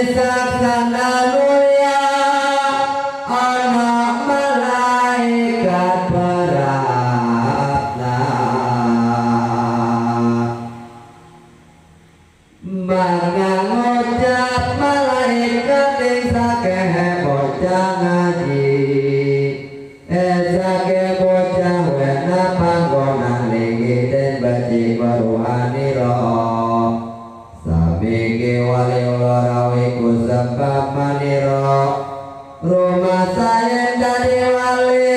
saksana mulya ana malaikat beratna. Maka ngucap malaikat ing sakehe bocah ngaji, esake bocah wena panggonan linggih den becik weruhanira. Samiki wali ula rawuh ku sebab manira rumah saya dadi wali.